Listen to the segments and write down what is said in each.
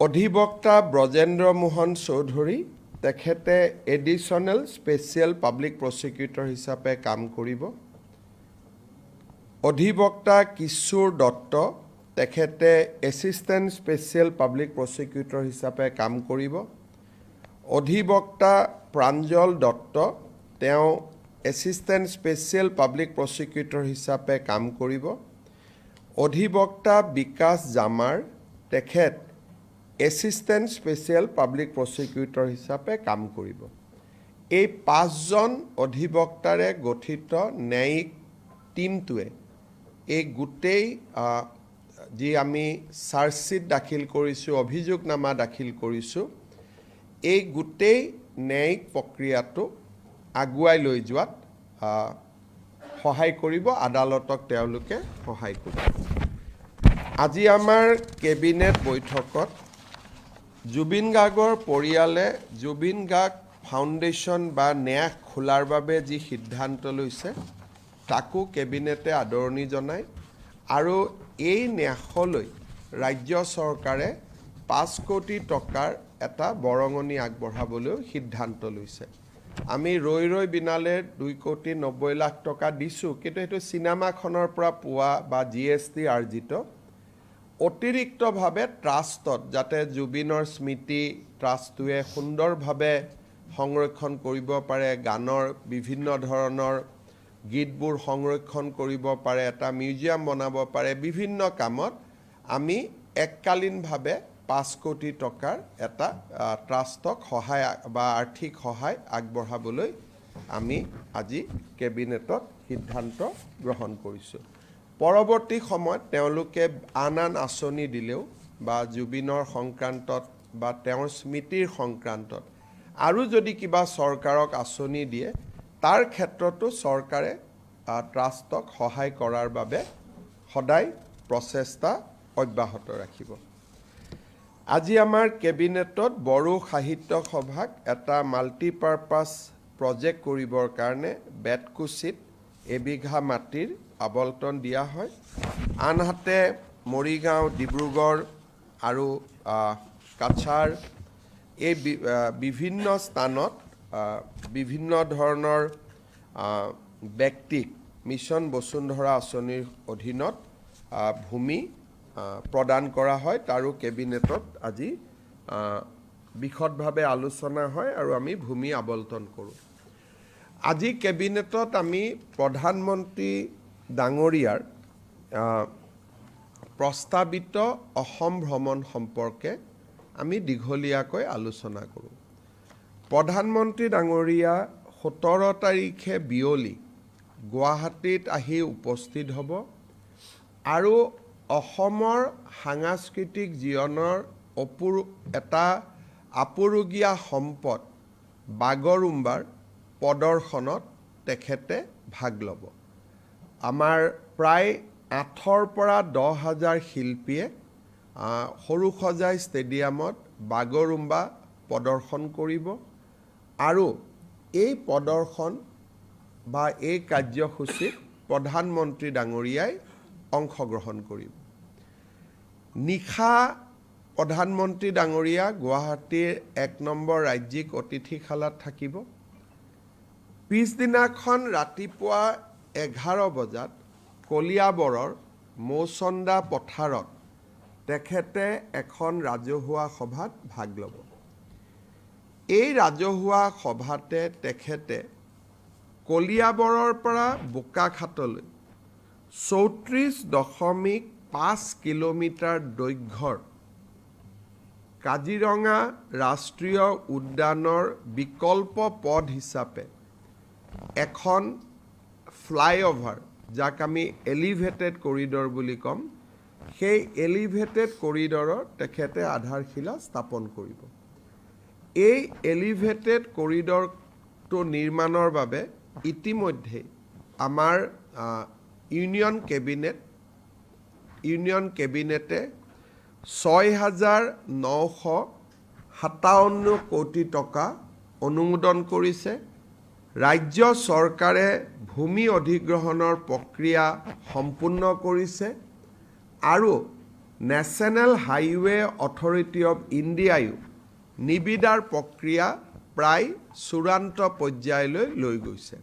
অধিবক্তা ব্ৰজেন্দ্ৰ মোহন চৌধুৰী, তেখেতে additional special public prosecutor হিচাপে কাম কৰিব। অধিবক্তা কিশোৰ দত্ত, তেখেতে এছিষ্টেণ্ট স্পেচিয়েল পাব্লিক প্ৰচিকিউটৰ হিচাপে কাম কৰিব। অধিবক্তা প্ৰাঞ্জল দত্ত, তেওঁ এছিষ্টেণ্ট স্পেচিয়েল পাব্লিক প্ৰচিকিউটৰ হিচাপে কাম কৰিব। অধিবক্তা বিকাশ জামাৰ, তেখেত এছিষ্টেণ্ট স্পেচিয়েল পাব্লিক প্ৰচিকিউটৰ হিচাপে কাম কৰিব। এই পাঁচজন অধিবক্তাৰে গঠিত ন্যায়িক টীমটোৱে এই গোটেই যি আমি চাৰ্জশ্বীট দাখিল কৰিছোঁ, অভিযোগনামা দাখিল কৰিছোঁ, এই গোটেই ন্যায়িক প্ৰক্ৰিয়াটো আগুৱাই লৈ যোৱাত সহায় কৰিব, আদালতক তেওঁলোকে সহায় কৰিব। আজি আমাৰ কেবিনেট বৈঠকত জুবিন গাৰ্গৰ পৰিয়ালে জুবিন গাৰ্গ ফাউণ্ডেশ্যন বা ন্যাস খোলাৰ বাবে যি সিদ্ধান্ত লৈছে, তাকো কেবিনেটে আদৰণি জনায় আৰু এই ন্যাসলৈ ৰাজ্য চৰকাৰে 5 কোটি টকাৰ এটা বৰঙণি আগবঢ়াবলৈও সিদ্ধান্ত লৈছে। আমি ৰৈ ৰৈ বিনালে 2 কোটি 90 লাখ টকা দিছোঁ, কিন্তু সেইটো চিনেমাখনৰ পৰা পোৱা বা জিএছটি আৰ্জিত। অতিৰিক্তভাৱে ট্ৰাষ্টত যাতে জুবিনৰ স্মৃতি ট্ৰাষ্টটোৱে সুন্দৰভাৱে সংৰক্ষণ কৰিব পাৰে, গানৰ বিভিন্ন ধৰণৰ গীতবোৰ সংৰক্ষণ কৰিব পাৰে, এটা মিউজিয়াম বনাব পাৰে, বিভিন্ন কামত আমি এককালীনভাৱে 5 কোটি টকাৰ এটা ট্ৰাষ্টক সহায় বা আৰ্থিক সহায় আগবঢ়াবলৈ আমি আজি কেবিনেটত সিদ্ধান্ত গ্ৰহণ কৰিছোঁ। পৰৱৰ্তী সময়ত তেওঁলোকে আন আন আঁচনি দিলেও বা জুবিনৰ সংক্ৰান্তত বা তেওঁৰ স্মৃতিৰ সংক্ৰান্তত আৰু যদি কিবা চৰকাৰক আঁচনি দিয়ে, তাৰ ক্ষেত্ৰতো চৰকাৰে ট্ৰাষ্টক সহায় কৰাৰ বাবে সদায় প্ৰচেষ্টা অব্যাহত ৰাখিব। আজি আমাৰ কেবিনেটত বড়ো সাহিত্য সভাক এটা মাল্টিপাৰপাছ প্ৰজেক্ট কৰিবৰ কাৰণে বেতকুছিত এবিঘা মাটিৰ আবণ্টন দিয়া হয়। আনহাতে মৰিগাঁও, ডিব্ৰুগড় আৰু কাছাৰ এই বিভিন্ন স্থানত বিভিন্ন ধৰণৰ ব্যক্তিক মিছন বসুন্ধৰা আঁচনিৰ অধীনত ভূমি প্ৰদান কৰা হয়। তাৰো কেবিনেটত আজি বিশদভাৱে আলোচনা হয় আৰু আমি ভূমি আবণ্টন কৰোঁ। আজি কেবিনেটত আমি প্ৰধানমন্ত্ৰী ডাঙৰীয়াৰ প্ৰস্তাৱিত অসম ভ্ৰমণ সম্পৰ্কে আমি দীঘলীয়াকৈ আলোচনা কৰোঁ। প্ৰধানমন্ত্ৰী ডাঙৰীয়া 17 তাৰিখে বিয়লি গুৱাহাটীত আহি উপস্থিত হ'ব আৰু অসমৰ সাংস্কৃতিক জীৱনৰ এটা আপুৰুগীয়া সম্পদ বাগৰুম্বাৰ প্ৰদৰ্শনত তেখেতে ভাগ ল'ব। আমাৰ প্ৰায় 8ৰ পৰা 10 হাজাৰ শিল্পীয়ে সৰুসজাই ষ্টেডিয়ামত বাগৰুম্বা প্ৰদৰ্শন কৰিব আৰু এই প্ৰদৰ্শন বা এই কাৰ্যসূচীত প্ৰধানমন্ত্ৰী ডাঙৰীয়াই অংশগ্ৰহণ কৰিব। নিশা প্ৰধানমন্ত্ৰী ডাঙৰীয়া গুৱাহাটীৰ 1 নম্বৰ ৰাজ্যিক অতিথিশালাত থাকিব। পিছদিনাখন ৰাতিপুৱা 11 বজাত কলিয়াবৰৰ মৌচন্দা পথাৰত তেখেতে এখন ৰাজহুৱা সভাত ভাগ ল'ব। এই ৰাজহুৱা সভাতে তেখেতে কলিয়াবৰৰ পৰা বোকাখাতলৈ 34.5 কিলোমিটাৰ দৈৰ্ঘ্যৰ কাজিৰঙা ৰাষ্ট্ৰীয় উদ্যানৰ বিকল্প পথ হিচাপে এখন ফ্লাইঅভাৰ, যাক আমি এলিভেটেড কৰিডৰ বুলি ক'ম, সেই এলিভেটেড কৰিডৰৰ তেখেতে আধাৰশিলা স্থাপন কৰিব। এই এলিভেটেড কৰিডৰটো নিৰ্মাণৰ বাবে ইতিমধ্যে আমাৰ ইউনিয়ন কেবিনেটে 6957 কোটি টকা অনুমোদন কৰিছে। ৰাজ্য চৰকাৰে ভূমি অধিগ্ৰহণৰ প্ৰক্ৰিয়া সম্পূৰ্ণ কৰিছে আৰু নেশ্যনেল হাইৱে অথৰিটি অফ ইণ্ডিয়ায়ো নিবিদাৰ প্ৰক্ৰিয়া প্ৰায় চূড়ান্ত পৰ্যায়লৈ লৈ গৈছে।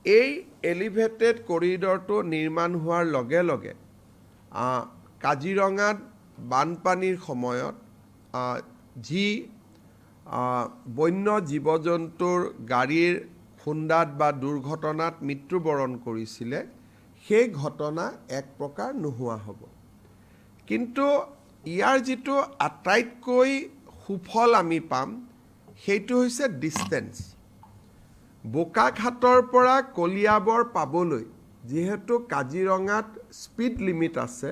এই এলিভেটেড কৰিডৰটো নিৰ্মাণ হোৱাৰ লগে লগে কাজিৰঙাত বানপানীৰ সময়ত যি বন্য জীৱ জন্তুৰ গাড়ীৰ খুন্দাত বা দুৰ্ঘটনাত মৃত্যুবৰণ কৰিছিলে, সেই ঘটনা এক প্ৰকাৰ নোহোৱা হ'ব। কিন্তু ইয়াৰ যিটো আটাইতকৈ সুফল আমি পাম, সেইটো হৈছে ডিষ্টেঞ্চ। বোকাখাটৰ পৰা কলিয়াবৰ পাবলৈ যিহেতু কাজিৰঙাত স্পীড লিমিট আছে,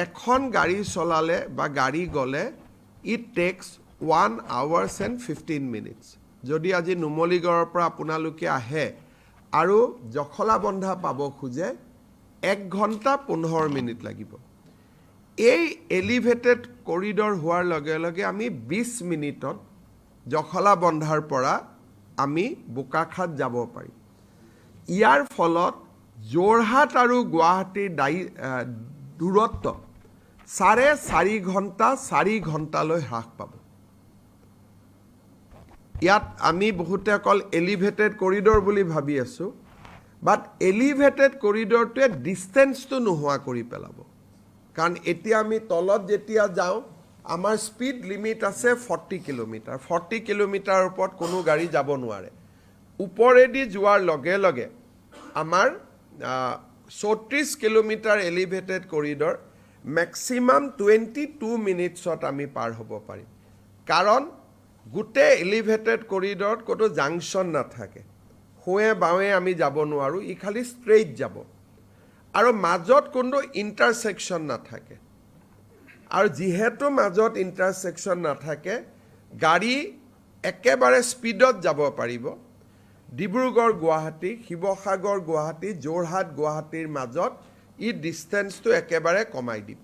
এখন গাড়ী চলালে বা গাড়ী গ'লে it takes 1 hours and 15 minutes। যদি আজি নুমলীগড়ৰ পৰা আপোনালোকে আহে আৰু জখলাবন্ধা পাব খোজে, 1 ঘণ্টা 15 মিনিট লাগিব। এই এলিভেটেড কৰিডৰ হোৱাৰ লগে লগে আমি 20 মিনিটত জখলাবন্ধাৰ পৰা আমি বোকাখাত যাব পাৰিম। ইয়াৰ ফলত যোৰহাট আৰু গুৱাহাটীৰ দূৰত্ব 4.5 ঘণ্টা 4 ঘণ্টালৈ হ্ৰাস পাব। ইয়াত আমি বহুতে অকল এলিভেটেড কৰিডৰ বুলি ভাবি আছোঁ, বাট এলিভেটেড কৰিডৰটোৱে ডিষ্টেঞ্চটো নোহোৱা কৰি পেলাব। কাৰণ এতিয়া আমি তলত যেতিয়া যাওঁ, আমাৰ স্পীড লিমিট আছে 40 কিলোমিটাৰ। 40 কিলোমিটাৰৰ ওপৰত কোনো গাড়ী যাব নোৱাৰে। ওপৰেদি যোৱাৰ লগে লগে আমাৰ 34 kilometre elevated corridor maximum 22 মিনিটছত আমি পাৰ হ'ব পাৰিম। কাৰণ গোটেই এলিভেটেড কৰিডৰত ক'তো জাংচন নাথাকে, সোঁৱে বাওঁৱে আমি যাব নোৱাৰোঁ, ই খালি ষ্ট্ৰেইট যাব আৰু মাজত কোনো ইণ্টাৰছেকশ্যন নাথাকে। আৰু যিহেতু মাজত ইণ্টাৰছেকশ্যন নাথাকে, গাড়ী একেবাৰে স্পীডত যাব পাৰিব। ডিব্ৰুগড় গুৱাহাটী, শিৱসাগৰ গুৱাহাটী, যোৰহাট গুৱাহাটীৰ মাজত ই ডিষ্টেঞ্চটো একেবাৰে কমাই দিব।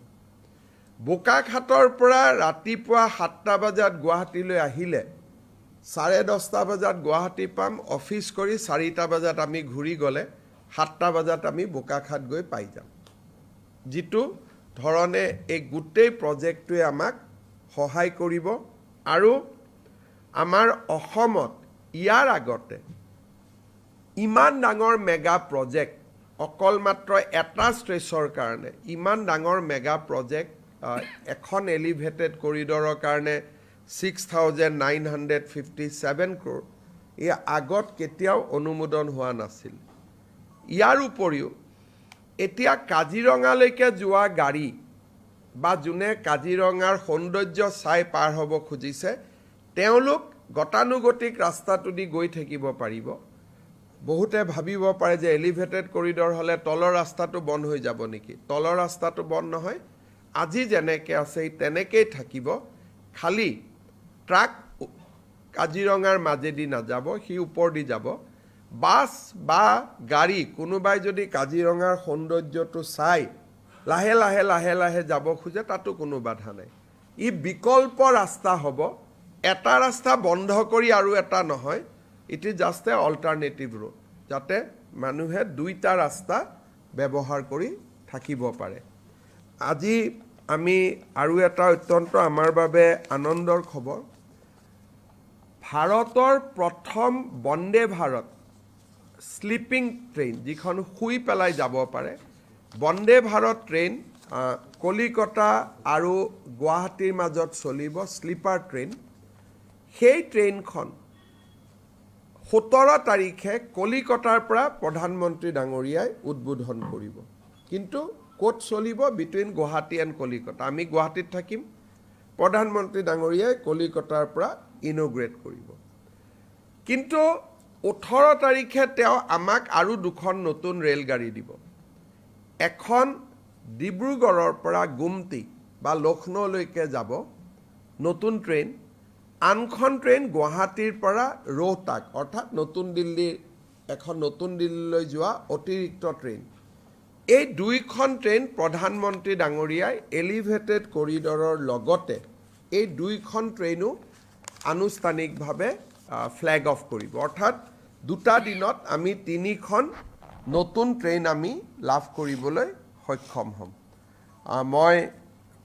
বোকাখাটৰ পৰা ৰাতিপুৱা 7টা বজাত গুৱাহাটীলৈ আহিলে 10:30 বজাত গুৱাহাটী পাম। অফিচ কৰি 4টা বজাত আমি ঘূৰি গ'লে 7টা বজাত আমি বোকাখাট গৈ পাই যাম। যিটো ধৰণে এই গোটেই প্ৰজেক্টটোৱে আমাক সহায় কৰিব আৰু আমাৰ অসমত ইয়াৰ আগতে ইমান ডাঙৰ মেগা প্ৰজেক্ট, অকল মাত্ৰ এটা ষ্ট্ৰেচৰ কাৰণে ইমান ডাঙৰ মেগা প্ৰজেক্ট, এখন এলিভেটেড কৰিডৰৰ কাৰণে 6957 crore, এই আগত কেতিয়াও অনুমোদন হোৱা নাছিল। ইয়াৰ উপৰিও এতিয়া কাজিৰঙালৈকে যোৱা গাড়ী বা যোনে কাজিৰঙাৰ সৌন্দৰ্য চাই পাৰ হ'ব খুজিছে, তেওঁলোক গতানুগতিক ৰাস্তাটোদি গৈ থাকিব পাৰিব। বহুতে ভাবিব পাৰে যে এলিভেটেড কৰিডৰ হ'লে তলৰ ৰাস্তাটো বন্ধ হৈ যাব নেকি? তলৰ ৰাস্তাটো বন্ধ নহয়। আজি যেনেকৈ আছে তেনেকেই থাকিব। খালি ট্ৰাক কাজিৰঙাৰ মাজেদি নাযাব, সি ওপৰেদি যাব। বাছ বা গাড়ী কোনোবাই যদি কাজিৰঙাৰ সৌন্দৰ্যটো চাই লাহে লাহে লাহে লাহে যাব খোজে, তাতো কোনো বাধা নাই। ই বিকল্প ৰাস্তা হ'ব। এটা ৰাস্তা বন্ধ কৰি আৰু এটা নহয়। It is just a alternative road, যাতে মানুহে দুইটা ৰাস্তা ব্যৱহাৰ কৰি থাকিব পাৰে। আজি আমি আৰু এটা অত্যন্ত আমাৰ বাবে আনন্দৰ খবৰ, ভাৰতৰ প্ৰথম বন্দে ভাৰত শ্লিপিং ট্ৰেইন, যিখন শুই পেলাই যাব পাৰে, বন্দে ভাৰত ট্ৰেইন কলিকতা আৰু গুৱাহাটীৰ মাজত চলিব, শ্লিপাৰ ট্ৰেইন। সেই ট্ৰেইনখন 17 তাৰিখে কলিকতাৰ পৰা প্ৰধানমন্ত্ৰী ডাঙৰীয়াই উদ্বোধন কৰিব। কিন্তু ক'ত চলিব? Between Guwahati and Kolkata. আমি গুৱাহাটীত থাকিম, প্ৰধানমন্ত্ৰী ডাঙৰীয়াই কলিকতাৰ পৰা ইনঅগুৰেট কৰিব। কিন্তু 18 তাৰিখে তেওঁ আমাক আৰু দুখন নতুন ৰেলগাড়ী দিব। এখন ডিব্ৰুগড়ৰ পৰা গুমটি বা লক্ষ্ণৌলৈকে যাব, নতুন ট্ৰেইন। আনখন ট্ৰেইন গুৱাহাটীৰ পৰা ৰোহতাক, অৰ্থাৎ নতুন দিল্লীৰ এখন নতুন দিল্লীলৈ যোৱা অতিৰিক্ত ট্ৰেইন। এই দুইখন ট্ৰেইন প্ৰধানমন্ত্ৰী ডাঙৰীয়াই এলিভেটেড কৰিডৰৰ লগতে এই দুইখন ট্ৰেইনো আনুষ্ঠানিকভাৱে ফ্লেগ অফ কৰিব। অৰ্থাৎ দুটা দিনত আমি তিনিখন নতুন ট্ৰেইন আমি লাভ কৰিবলৈ সক্ষম হ'ম। মই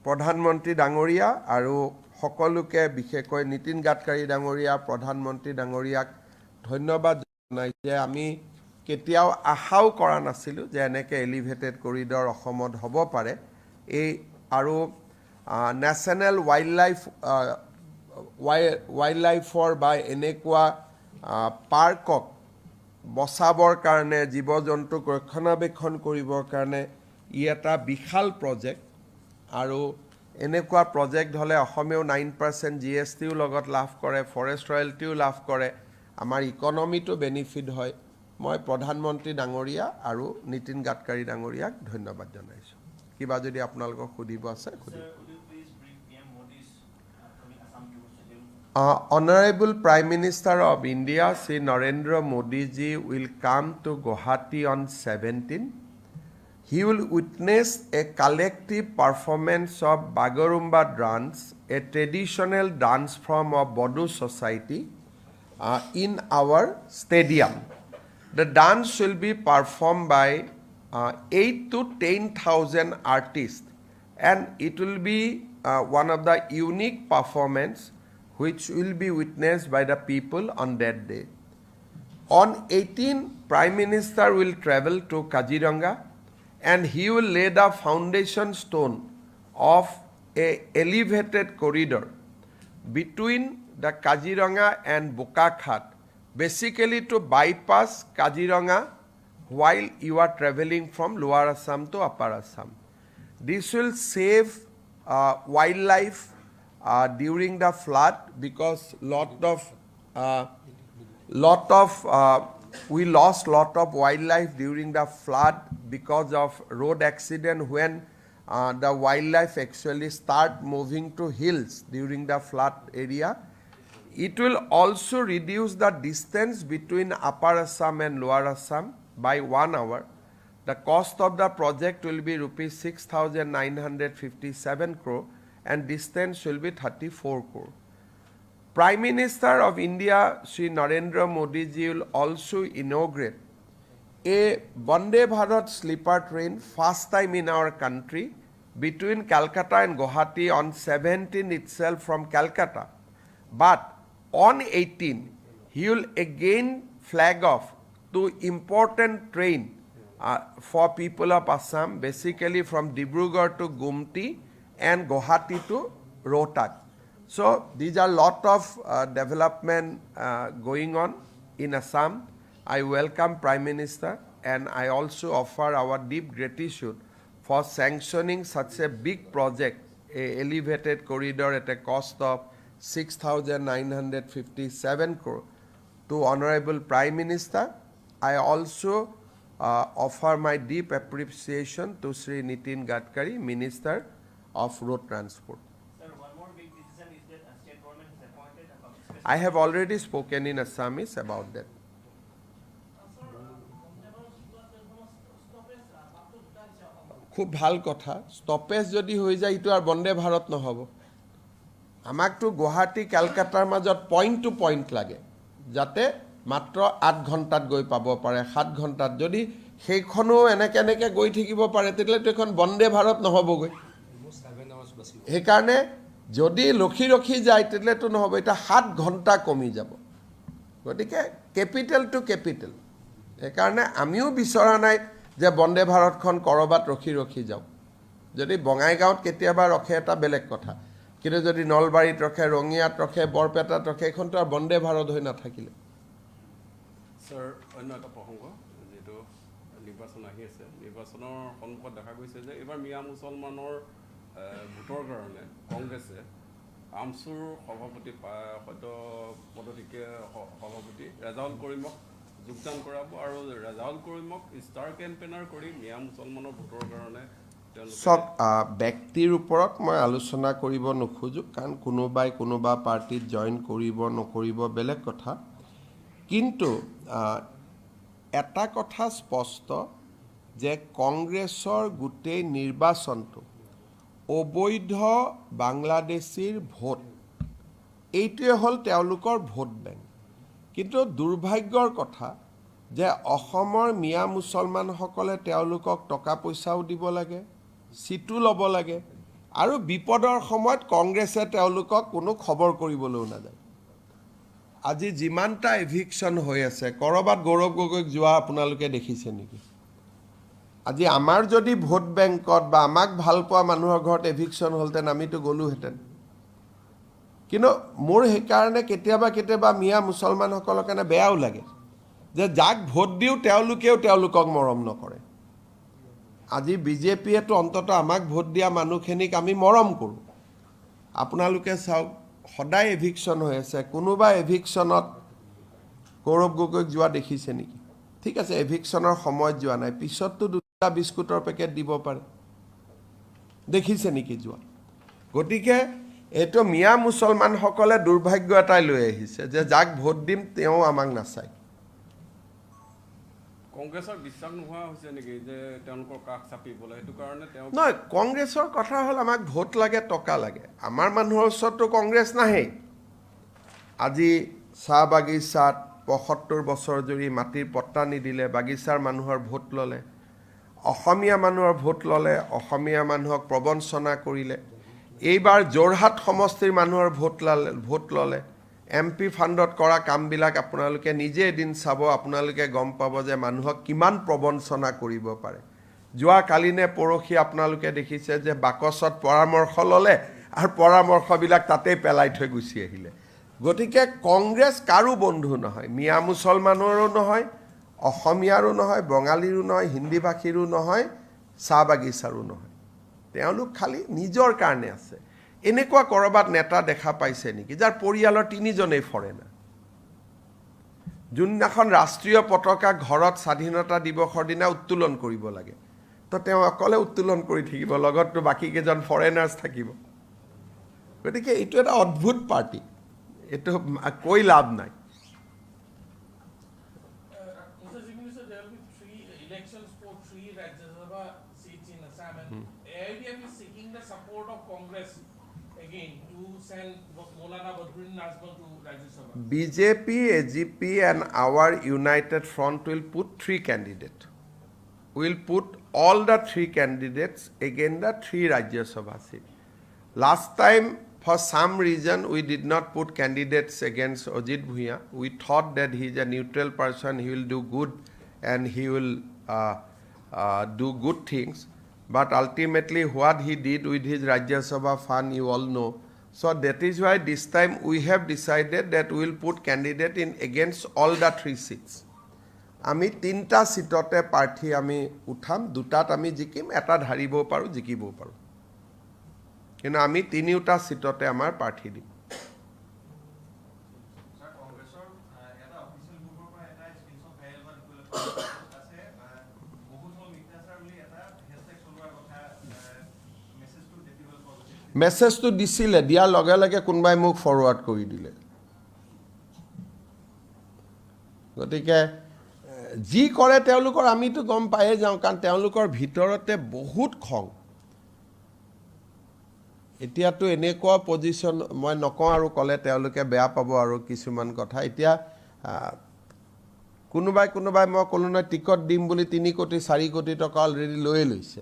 প্ৰধানমন্ত্ৰী ডাঙৰীয়া আৰু সকলোকে, বিশেষকৈ নীতিন গাডকাৰী ডাঙৰীয়া, প্ৰধানমন্ত্ৰী ডাঙৰীয়াক ধন্যবাদ জনাইছোঁ যে আমি কেতিয়াও আশাও কৰা নাছিলোঁ যে এনেকৈ এলিভেটেড কৰিডৰ অসমত হ'ব পাৰে। এই আৰু নেশ্যনেল ৱাইল্ড লাইফৰ বা এনেকুৱা পাৰ্কক বচাবৰ কাৰণে, জীৱ জন্তুক ৰক্ষণাবেক্ষণ কৰিবৰ কাৰণে ই এটা বিশাল প্ৰজেক্ট। আৰু এনেকুৱা প্ৰজেক্ট হ'লে অসমেও 9% জিএছটিও লগত লাভ কৰে, ফৰেষ্ট ৰয়েলটিও লাভ কৰে, আমাৰ ইকনমিটো বেনিফিট হয়। মই প্ৰধানমন্ত্ৰী ডাঙৰীয়া আৰু নীতিন গাডকাৰী ডাঙৰীয়াক ধন্যবাদ জনাইছোঁ। কিবা যদি আপোনালোকক সুধিব আছে, সুধিব। Sir, could you please brief PM Modi's upcoming Assam tour schedule? Honorable Prime Minister of India, Sri Narendra Modi ji, will come to Guwahati on 17. He will witness a collective performance of Bagurumba dance, a traditional dance form of Bodo society, in our stadium. The dance will be performed by 8 to 10,000 artists, and it will be one of the unique performance which will be witnessed by the people on that day. On 18, Prime Minister will travel to Kaziranga and he will lay the foundation stone of a elevated corridor between the Kaziranga and Bokakhat, basically to bypass Kaziranga while you are traveling from Lower Assam to Upper Assam. This will save wildlife during the flood because lot of we lost lot of wildlife during the flood because of road accident, when the wildlife actually start moving to hills during the flood area. It will also reduce the distance between Upper Assam and Lower Assam by 1 hour. The cost of the project will be rupees 6957 crore and distance will be 34 crore. Prime Minister of India, Sri Narendra Modi ji, will also inaugurate a Vande Bharat sleeper train, first time in our country, between Calcutta and Guwahati on 17 itself from Calcutta. But on 18, he will again flag off two important train for people of Assam, basically from Dibrugarh to Gumti and Guwahati to Rohtak. So these are lot of development going on in Assam. I welcome Prime Minister and I also offer our deep gratitude for sanctioning such a big project, a elevated corridor at a cost of 6,957 crore, to Honorable Prime Minister. I also offer my deep appreciation to Sri Nitin Gadkari, Minister of Road Transport. Sir, one more big decision is that state government has appointed a public special I have already spoken in Assamese about that. Sir, Vande Bharat ট্ৰেইনখনৰ stoppage মাত্ৰ দুটা দিছে অসমত। খুব ভাল কথা। Stoppage যদি হৈ যায়, এইটো আৰু বন্দে ভাৰত নহ'ব। আমাকতো গুৱাহাটী কেলকাতাৰ মাজত পইণ্ট টু পইণ্ট লাগে, যাতে মাত্ৰ 8 ঘণ্টাত গৈ পাব পাৰে, 7 ঘণ্টাত। যদি সেইখনো এনেকৈ এনেকৈ গৈ থাকিব পাৰে, তেতিয়াহ'লেতো এইখন বন্দে ভাৰত নহ'বগৈ। সেইকাৰণে যদি ৰখি ৰখি যায়, তেতিয়াহ'লেতো নহ'ব। এতিয়া 7 ঘণ্টা কমি যাব। গতিকে কেপিটেল টু কেপিটেল। সেইকাৰণে আমিও বিচৰা নাই যে বন্দে ভাৰতখন ক'ৰবাত ৰখি ৰখি যাওক। যদি বঙাইগাঁৱত কেতিয়াবা ৰখে, এটা বেলেগ কথা। কিন্তু যদি নলবাৰীত ৰখে, ৰঙিয়াত ৰখে, বৰপেটাত ৰখে, এইখনতো আৰু বন্দে ভাৰত হৈ নাথাকিলে। ছাৰ, অন্য এটা প্ৰসংগ। যিহেতু নিৰ্বাচন আহি আছে, নিৰ্বাচনৰ সন্মুখত দেখা গৈছে যে এইবাৰ মিয়া মুছলমানৰ ভোটৰ কাৰণে কংগ্ৰেছে আমচুৰ সভাপতি, সদ্য পদত্যাগী সভাপতি ৰেজাউল কৰিমক যোগদান কৰাব আৰু ৰেজাউল কৰিমক ষ্টাৰ কেম্পেইনাৰ কৰি মিয়া মুছলমানৰ ভোটৰ কাৰণে তেওঁলোকে চাওক, ব্যক্তিৰ ওপৰত মই আলোচনা কৰিব নোখোজোঁ, কাৰণ কোনোবাই কোনোবা পাৰ্টীত জইন কৰিব নকৰিব বেলেগ কথা। কিন্তু এটা কথা স্পষ্ট যে কংগ্ৰেছৰ গোটেই নিৰ্বাচনটো অবৈধ বাংলাদেশীৰ ভোট, এইটোৱে হ'ল তেওঁলোকৰ ভোট বেংক। কিন্তু দুৰ্ভাগ্যৰ কথা যে অসমৰ মিয়া মুছলমানসকলে তেওঁলোকক টকা পইচাও দিব লাগে। চিটো ল'ব লাগে, আৰু বিপদৰ সময়ত কংগ্ৰেছে তেওঁলোকক কোনো খবৰ কৰিবলৈও নাযায়। আজি যিমানটা এভিকশ্যন হৈ আছে, ক'ৰবাত গৌৰৱ গগৈক যোৱা আপোনালোকে দেখিছে নেকি? আজি আমাৰ যদি ভোট বেংকত বা আমাক ভাল পোৱা মানুহৰ ঘৰত এভিকশ্যন হ'লহেঁতেন, আমিতো গ'লোহেঁতেন। কিন্তু মোৰ সেইকাৰণে কেতিয়াবা কেতিয়াবা মিয়া মুছলমানসকলৰ কাৰণে বেয়াও লাগে যে যাক ভোট দিওঁ তেওঁলোকেও তেওঁলোকক মৰম নকৰে। আজি বিজেপিয়েতো অন্ততঃ আমাক ভোট দিয়া মানুহখিনিক আমি মৰম কৰোঁ। আপোনালোকে চাওক, সদায় এভিকশ্যন হৈ আছে, কোনোবা এভিকশ্যনত গৌৰৱ গগৈক যোৱা দেখিছে নেকি? ঠিক আছে, এভিকশ্যনৰ সময়ত যোৱা নাই, পিছততো দুটা বিস্কুটৰ পেকেট দিব পাৰে, দেখিছে নেকি যোৱা? গতিকে এইটো মিয়া মুছলমানসকলে দুৰ্ভাগ্য এটাই লৈ আহিছে যে যাক ভোট দিম তেওঁ আমাক নাচায়। কংগ্ৰেছৰ বিশ্বাস নোহোৱা হৈছে নেকি যে তেওঁলোকৰ কাষ চাপিবলৈ, সেইটো কাৰণে তেওঁ নহয়? কংগ্ৰেছৰ কথা হ'ল আমাক ভোট লাগে, টকা লাগে। আমাৰ মানুহৰ ওচৰততো কংগ্ৰেছ নাহেই। আজি চাহ বাগিচাত 75 বছৰ জুৰি মাটিৰ পট্টা নিদিলে, বাগিচাৰ মানুহৰ ভোট ল'লে, অসমীয়া মানুহৰ ভোট ল'লে, অসমীয়া মানুহক প্ৰবঞ্চনা কৰিলে। এইবাৰ যোৰহাট সমষ্টিৰ মানুহৰ ভোট ল'লে। এম পি ফাণ্ডত কৰা কামবিলাক আপোনালোকে নিজে এদিন চাব, আপোনালোকে গম পাব যে মানুহক কিমান প্ৰবঞ্চনা কৰিব পাৰে। যোৱাকালি নে পৰহি আপোনালোকে দেখিছে যে বাকচত পৰামৰ্শ ল'লে আৰু পৰামৰ্শবিলাক তাতেই পেলাই থৈ গুচি আহিলে। গতিকে কংগ্ৰেছ কাৰো বন্ধু নহয়, মিয়া মুছলমানৰো নহয়, অসমীয়াৰো নহয়, বঙালীৰো নহয়, হিন্দী ভাষীৰো নহয়, চাহ বাগিচাৰো নহয়। তেওঁলোক খালি নিজৰ কাৰণে আছে। এনেকুৱা ক'ৰবাত নেতা দেখা পাইছে নেকি যাৰ পৰিয়ালৰ 3জনেই ফৰেনাৰ? যোনদিনাখন ৰাষ্ট্ৰীয় পতাকা ঘৰত স্বাধীনতা দিৱসৰ দিনা উত্তোলন কৰিব লাগে, তো তেওঁ অকলে উত্তোলন কৰি থাকিব, লগততো বাকীকেইজন ফৰেনাৰ্ছ থাকিব। গতিকে এইটো এটা অদ্ভুত পাৰ্টি, এইটো কৈ লাভ নাই। Mr. Chief Minister, there will be 3 elections for 3 Rajya Sabha seats in Assam, and AIUDF is seeking the support of Congress again to send Maulana Badruddin Ajmal to Rajya Sabha. BJP, AGP and our United Front will put 3 candidates. We'll put all the 3 candidates against the 3 Rajya Sabha seats. Last time, for some reason, we did not put candidates against Ajit Bhuyan. We thought that he is a neutral person, he will do good and he will do good things. But ultimately, what he did with his Rajya Sabha fund, you all know. So that is why this time we have decided that we will put candidate in against all the 3 seats. আমি 3টা চিটতে প্ৰাৰ্থী আমি উঠাম, 2টাত আমি জিকিম, এটাত হাৰিবও পাৰোঁ, জিকিবও পাৰোঁ, কিন্তু আমি 3টা চিটতে আমাৰ প্ৰাৰ্থী দিম। ছাৰ, কংগ্ৰেছৰ এটা অফিচিয়েল গ্ৰুপৰ পৰা এটা স্ক্ৰীনশ্বট ভাইৰেল হোৱা দেখিবলৈ পোৱা আছে, বহুত হ'ল মিথ্যাচাৰ বুলি এটা হেছটেগ চলোৱাৰ কথা মেছেজটো দেখিবলৈ পোৱা গৈছে। মেছেজটো দিছিলে, দিয়াৰ লগে লগে কোনোবাই মোক ফৰৱাৰ্ড কৰি দিলে। গতিকে যি কৰে তেওঁলোকৰ আমিতো গম পায়ে যাওঁ, কাৰণ তেওঁলোকৰ ভিতৰতে বহুত খং। এতিয়াতো এনেকুৱা পজিশ্যন মই নকওঁ আৰু ক'লে তেওঁলোকে বেয়া পাব আৰু কিছুমান কথা। এতিয়া কোনোবাই কোনোবাই মই ক'লো নহয় টিকট দিম বুলি 3 কোটি 4 কোটি টকা অলৰেডি লৈয়ে লৈছে,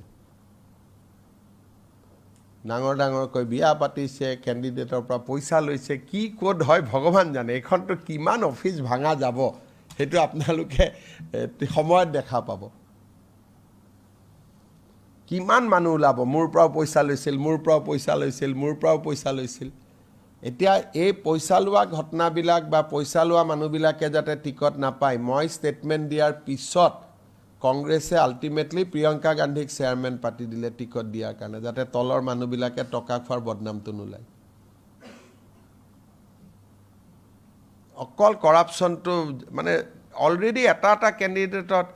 ডাঙৰ ডাঙৰকৈ বিয়া পাতিছে, কেণ্ডিডেটৰ পৰা পইচা লৈছে, কি ক'ত হয় ভগৱান জানে। এইখনতো কিমান অফিচ ভাঙা যাব সেইটো আপোনালোকে সময়ত দেখা পাব। কিমান মানুহ ওলাব, মোৰ পৰাও পইচা লৈছিল, মোৰ পৰাও পইচা লৈছিল, মোৰ পৰাও পইচা লৈছিল। এতিয়া এই পইচা লোৱা ঘটনাবিলাক বা পইচা লোৱা মানুহবিলাকে যাতে টিকট নাপায়, মই ষ্টেটমেণ্ট দিয়াৰ পিছত কংগ্ৰেছে আল্টিমেটলি প্ৰিয়ংকা গান্ধীক চেয়াৰমেন পাতি দিলে টিকট দিয়াৰ কাৰণে, যাতে তলৰ মানুহবিলাকে টকা খোৱাৰ বদনামটো নোলায়। অকল কৰাপশ্যনটো মানে অলৰেডি এটা এটা কেণ্ডিডেটত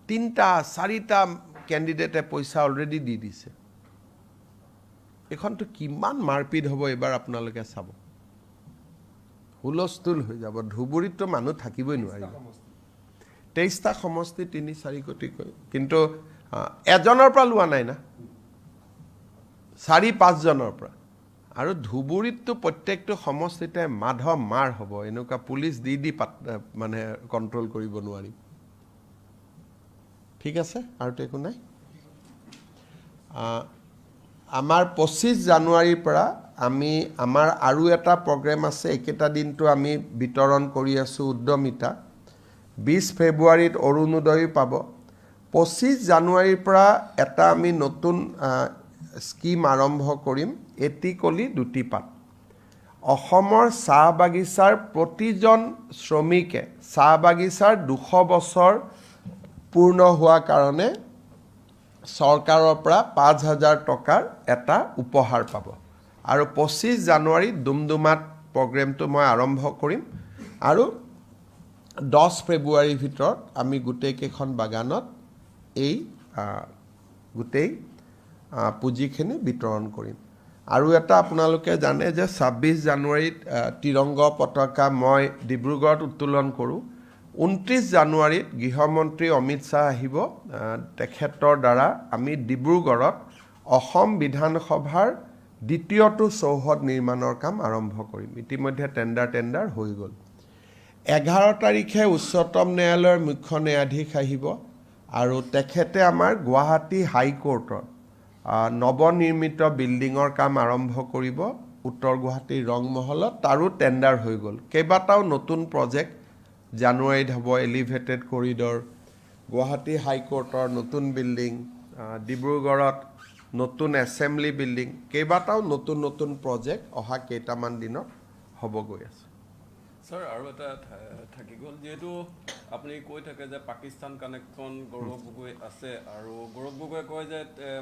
3টা 4টা কেণ্ডিডেটে পইচা অলৰেডি দি দিছে। এইখনতো কিমান মাৰপিট হ'ব এইবাৰ আপোনালোকে চাব, হুলস্থুল হৈ যাব। ধুবুৰীততো মানুহ থাকিবই নোৱাৰিব। 23টা সমষ্টি 3-4 কোটিকৈ, কিন্তু এজনৰ পৰা লোৱা নাই না, 4-5জনৰ পৰা। আৰু ধুবুৰীততো প্ৰত্যেকটো সমষ্টিতে মাধ মাৰ হ'ব, এনেকুৱা পুলিচ দি দি মানে কণ্ট্ৰল কৰিব নোৱাৰিম। ঠিক আছে, আৰুতো একো নাই। আমাৰ 25 জানুৱাৰীৰ পৰা আমি আমাৰ আৰু এটা প্ৰগ্ৰেম আছে। এইকেইটা দিনটো আমি বিতৰণ কৰি আছোঁ উদ্যমিতা। 20 ফেব্ৰুৱাৰীত অৰুণোদয়ো পাব। 25 জানুৱাৰীৰ পৰা এটা আমি নতুন স্কীম আৰম্ভ কৰিম, এটি কলি দুটি পাত। অসমৰ চাহ বাগিচাৰ প্ৰতিজন শ্ৰমিকে চাহ বাগিচাৰ 200 বছৰ পূৰ্ণ হোৱাৰ কাৰণে চৰকাৰৰ পৰা 5000 টকাৰ এটা উপহাৰ পাব। আৰু 25 জানুৱাৰীত ডুমডুমাত প্ৰগ্ৰেমটো মই আৰম্ভ কৰিম আৰু 10 ফেব্ৰুৱাৰীৰ ভিতৰত আমি গোটেইকেইখন বাগানত এই গোটেই পুঁজিখিনি বিতৰণ কৰিম। আৰু এটা আপোনালোকে জানে যে 26 জানুৱাৰীত তিৰংগ পতাকা মই ডিব্ৰুগড়ত উত্তোলন কৰোঁ। 29 জানুৱাৰীত গৃহমন্ত্ৰী অমিত শ্বাহ আহিব। তেখেতৰ দ্বাৰা আমি ডিব্ৰুগড়ত অসম বিধানসভাৰ দ্বিতীয়টো চৌহদ নিৰ্মাণৰ কাম আৰম্ভ কৰিম। ইতিমধ্যে টেণ্ডাৰ টেণ্ডাৰ হৈ গ'ল। 11 তাৰিখে উচ্চতম ন্যায়ালয়ৰ মুখ্য ন্যায়াধীশ আহিব আৰু তেখেতে আমাৰ গুৱাহাটী হাইকোৰ্টৰ নৱনিৰ্মিত বিল্ডিঙৰ কাম আৰম্ভ কৰিব উত্তৰ গুৱাহাটীৰ ৰংমহলত। তাৰো টেণ্ডাৰ হৈ গ'ল। কেইবাটাও নতুন প্ৰজেক্ট জানুৱাৰীত হ'ব, এলিভেটেড কৰিডৰ, গুৱাহাটী হাইকোৰ্টৰ নতুন বিল্ডিং, ডিব্ৰুগড়ত নতুন এছেম্বলি বিল্ডিং, কেইবাটাও নতুন নতুন প্ৰজেক্ট অহা কেইটামান দিনত হ'ব গৈ আছে। ছাৰ, আৰু এটা থাকি গ'ল। যিহেতু আপুনি কৈ থাকে যে পাকিস্তান কানেকশ্যন গৌৰৱ গগৈ আছে আৰু গৌৰৱ গগৈয়ে কয় যে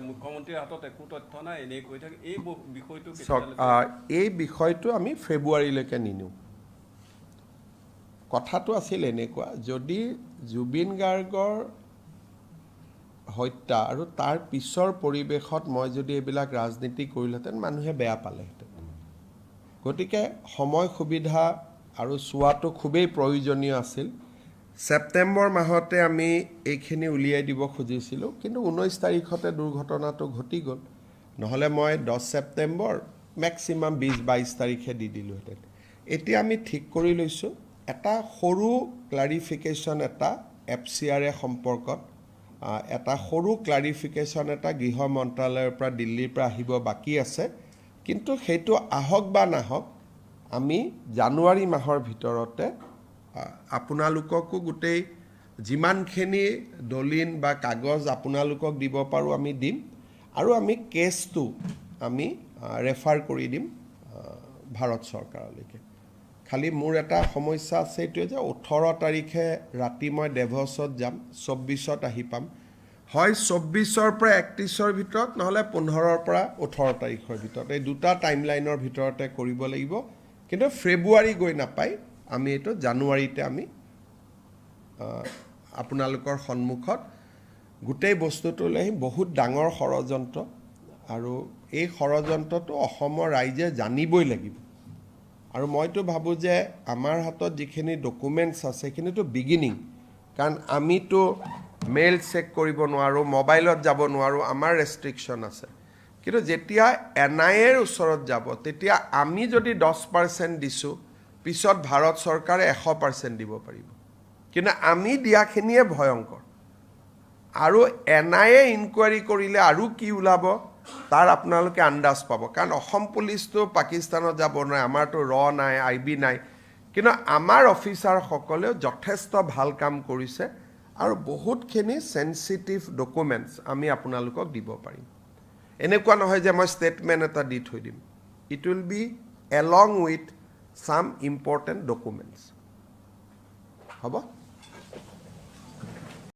মুখ্যমন্ত্ৰীৰ হাতত একো তথ্য নাই, এনেই কৈ থাকে, এই বিষয়টো চাওক, কেতিয়ালৈকে এই বিষয়টো আমি ফেব্ৰুৱাৰীলৈকে নিনিওঁ। কথাটো আছিল এনেকুৱা, যদি জুবিন গাৰ্গৰ হত্যা আৰু তাৰ পিছৰ পৰিৱেশত মই যদি এইবিলাক ৰাজনীতি কৰিলোহেঁতেন, মানুহে বেয়া পালেহেঁতেন। গতিকে সময় সুবিধা আৰু চোৱাটো খুবেই প্ৰয়োজনীয় আছিল। ছেপ্টেম্বৰ মাহতে আমি এইখিনি উলিয়াই দিব খুজিছিলোঁ, কিন্তু 19 তাৰিখতে দুৰ্ঘটনাটো ঘটি গ'ল। নহ'লে মই 10 ছেপ্টেম্বৰ, মেক্সিমাম 20-22 তাৰিখে দি দিলোঁহেঁতেন। এতিয়া আমি ঠিক কৰি লৈছোঁ, এটা সৰু ক্লাৰিফিকেশ্যন এটা এফ চি আৰ এ সম্পৰ্কত এটা সৰু ক্লাৰিফিকেশ্যন এটা গৃহ মন্ত্ৰালয়ৰ পৰা, দিল্লীৰ পৰা আহিব বাকী আছে। কিন্তু সেইটো আহক বা নাহক, আমি জানুৱাৰী মাহৰ ভিতৰতে আপোনালোককো গোটেই যিমানখিনি দলিল বা কাগজ আপোনালোকক দিব পাৰোঁ আমি দিম আৰু আমি কেছটো আমি ৰেফাৰ কৰি দিম ভাৰত চৰকাৰলৈকে। খালি মোৰ এটা সমস্যা আছে, এইটোৱে যে 18 তাৰিখে ৰাতি মই ডেভছত যাম, 24ত আহি পাম। হয় 24ৰ পৰা 31ৰ ভিতৰত, নহ'লে 15ৰ পৰা 18 তাৰিখৰ ভিতৰত, এই দুটা টাইম লাইনৰ ভিতৰতে কৰিব লাগিব। কিন্তু ফেব্ৰুৱাৰী গৈ নাপায়, আমি এইটো জানুৱাৰীতে আমি আপোনালোকৰ সন্মুখত গোটেই বস্তুটো লৈ আহিম। বহুত ডাঙৰ ষড়যন্ত্ৰ আৰু এই ষড়যন্ত্ৰটো অসমৰ ৰাইজে জানিবই লাগিব। আৰু মইতো ভাবোঁ যে আমাৰ হাতত যিখিনি ডকুমেণ্টছ আছে, সেইখিনিতো বিগিনিং। কাৰণ আমিতো মেইল চেক কৰিব নোৱাৰোঁ, মোবাইলত যাব নোৱাৰোঁ, আমাৰ ৰেষ্ট্ৰিকশ্যন আছে। কিন্তু যেতিয়া এন আই এৰ ওচৰত যাব, তেতিয়া আমি যদি 10% দিছোঁ, পিছত ভাৰত চৰকাৰে 100% দিব পাৰিব। কিন্তু আমি দিয়াখিনিয়ে ভয়ংকৰ আৰু এন I A enquiry কৰিলে আৰু কি ওলাব তাৰ আপোনালোকে আন্দাজ পাব। কাৰণ অসম পুলিচটো পাকিস্তানত যাব নোৱাৰে, আমাৰতো ৰ নাই, আই বি নাই। কিন্তু আমাৰ অফিচাৰসকলেও যথেষ্ট ভাল কাম কৰিছে আৰু বহুতখিনি চেঞ্চিটিভ ডকুমেণ্টছ আমি আপোনালোকক দিব পাৰিম। এনেকুৱা নহয় যে মই ষ্টেটমেণ্ট এটা দি থৈ দিম। It will be along with some important documents. হ'ব।